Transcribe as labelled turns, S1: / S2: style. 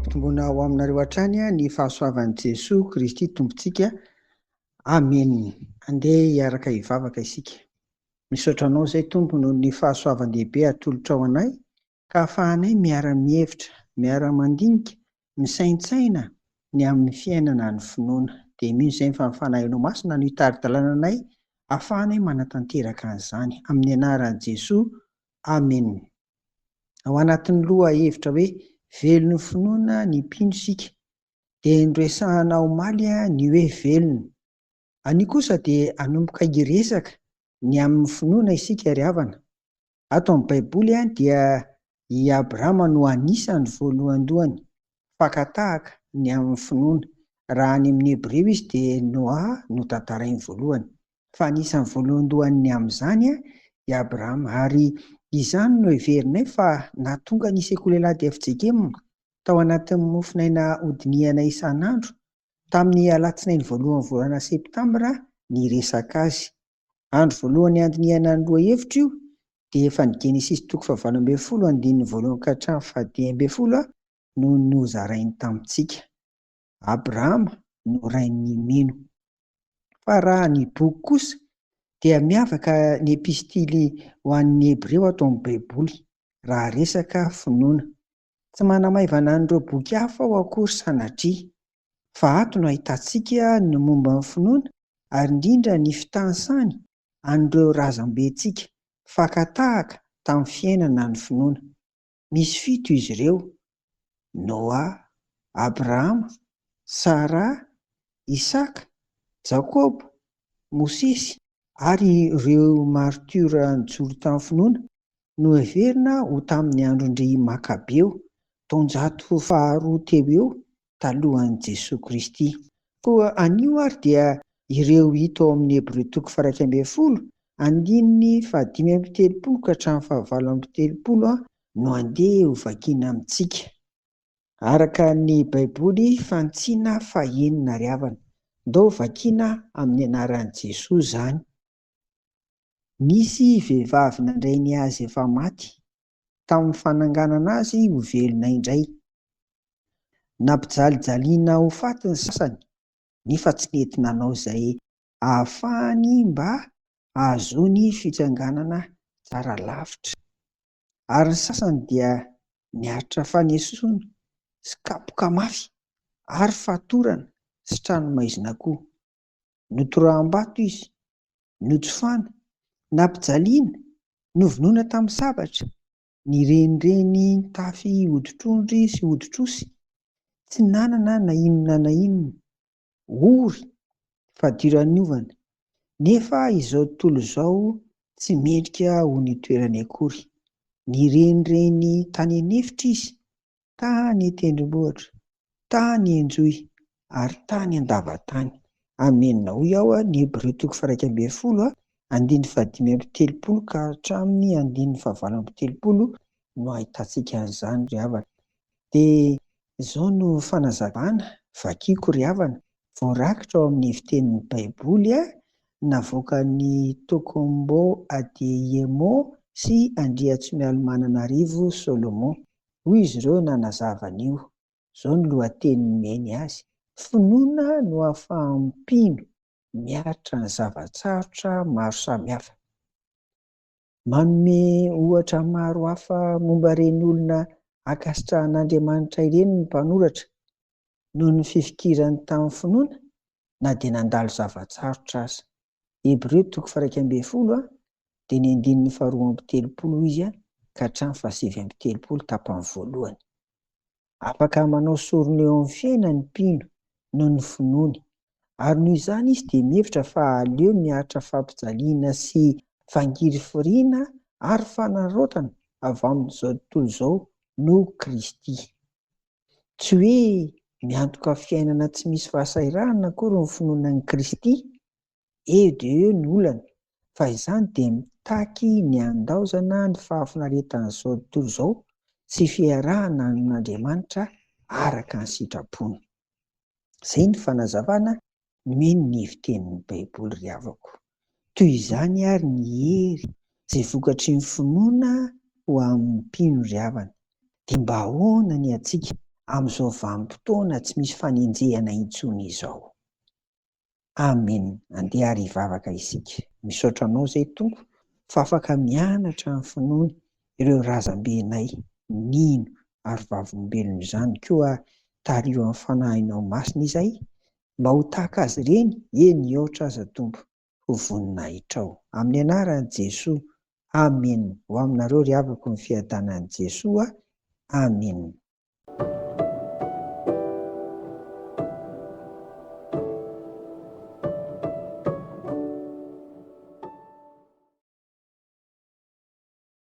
S1: Ampitomboina ho aminareo hatrany ny fahasoavan'i Jesoa Kristy Tompontsika. Amen. Andeha hiaraka hivavaka isika. Misaotra Anao izay Tompo noho ny fahasoavan-dehibe atolotrao anay ka ahafahanay miara-mihevitra, miara-mandinika, misaintsaina ny amin'ny fiainana ny finoana. Dia mino izay fa ny Fanahinao Masina no hitari-dalana anay ahafahanay manatanteraka an'izany. Amin'ny anaran'i Jesoa. Amen. Ao anatin'ny lohahevitra hoe velon'ny finoana ny mpino isika dia noresahana omaly ny hoe velona. Anio kosa dia hanomboka hiresaka ny amin'ny finoana isika ry havana. Ato amin'ny Baiboly dia i Abrahama no anisan'ny voalohandohany faka-tahaka ny amin'ny finoana. Raha any amin'ny Hebreo izy dia Noa no tantarainy voalohany. Fa anisan'ny voalohandohany amin'izany i Abrahama. Ary izany no heverinay fa nahatonga ny sekoly alahady FJKM tao anatin'ny mofonaina hodinihana isan'andro tamin'ny alatsinainy voalohan'ny volana septambra niresaka azy. Andro voalohany handinihana ny lohahevitra io dia efa ny Genesisy toko fahavalo ambin'ny folo andininy voalohany ka hatramin'ny fahadimy ambin'ny folo no nozarainy tamintsika. Abrahama no rain'ny mino. Fa raha ny boky kosa dia miavaka ny epistily ho an'ny Hebreo ato amin'ny Baiboly raha resaka finoana. Tsy manamaivana an'ireo boky hafa aho akory sanatria, fa ato no ahitantsika ny momba ny finoana ary indrindra ny fitanisany an'ireo razambentsika faka tahaka tamin'ny fiainana ny finoana. Misy fito izy ireo, Noa, Abrahama, Sara, Isaka, Jakoba, Mosesy ary ireo martiora nijoro tamin'ny finoana Noheverina ho tamin'ny andron-dry Makabeo, taonjato faharoa teo eo talohan'i Jesoa Kristy. Koa anio ary dia ireo hita ao amin'ny Hebreo toko faha-11, andininy faha-35 ka hatramin'ny faha-38 no andeha hovakiana amintsika. Araka ny Baiboly fantsina fahenina ry havana. Ndao vakiana amin'ny anaran'i Jesoa izany. Nisy vehivavy nandray ny azy efa maty, tamin'ny fananganana azy ho velona indray. Nampijalijaliana ho faty ny sasany, nefa tsy nety nanao izay ahafahany mba hahazoany fitsanganana tsara lavitra. Ary ny sasany dia niaritra fanesoana sy kapoka mafy ary fatorana sy tranomaizina koa. Notoraham-bato izy, notsofana, nampijaliana, novonoina tamin'ny sabatra, nirenireny nitafy hoditr'ondry sy hoditr'osy, tsy nanana na inona na inona, ory, fadiranovana, nefa izao tontolo izao tsy mendrika ho nitoerany akory. Nirenireny tany an'efitra izy, Tany an-tendrombohitra, tany an-johy, ary tany an-dava-tany. Amena hoy aho ny Hebreo toko faha-11 andininy faha-35 ka hatramin'ny andininy faha-38 no ahitantsika an'izany ry havana. Dia izao no fanazavana vakiko ry havana, voarakitra ao amin'ny fitenin'ny Baiboly navoakan'i Tokombo Adeyemo sy Andriatsimialomananarivo Solomon. Hoy izy ireo nanazava an'io. Izao no lohateny nomeny azy, Finoana no ahafahan'ny mpino miaritra ny zava-tsarotra maro samihafa. Manome ohatra maro hafa momba ireny olona ankasitrahan'Andriamanitra ireny ny mpanoratra, noho ny fifikirany tamin'ny finoana na dia nandalo zava-tsarotra aza. Hebreo toko faha-11 dia ny andininy faharoa amby telopolo izy ka hatramin'ny fahasivy amby telopolo tapany voalohany. Afaka manao sorona eo amin'ny fiainany ny mpino noho ny finoany, ary noho izany izy dia mihevitra fa aleo miaritra fampijaliana sy fangirifiriana ary fanararaotana avy amin'izao tontolo izao noho Kristy. Tsy hoe miantoka fiainana tsy misy fahasahiranana akory ny finoana an'i Kristy, eo dia eo ny olana, fa izany dia mitaky ny handaozana ny fahafinaretan'izao tontolo izao sy fiarahana amin'Andriamanitra araka ny sitrapony. Izay ny fanazavana nomeny ny fitenin'ny Baiboly ry havako. Toy izany ary ny hery izay vokatry ny finoana ho amin'ny mpino ry havana. Dia mba ahoana ny antsika? amin'izao vanim-potoana tsy misy fanenjehana intsony izao. Amen. Andeha ary hivavaka isika. Misaotra Anao izay Tompo fa afaka mianatra ny finoana ireo razambenay nino ary vavolombelon'izany koa tariho amin'ny Fanahinao Masina izahay mba ho tahaka azy ireny, eny hihoatra aza Tompo, ho voninahitrao. Amin'ny anaran'i Jesoa. Amen. Ho aminareo ry havako ny fiadanan'i Jesoa. Amen.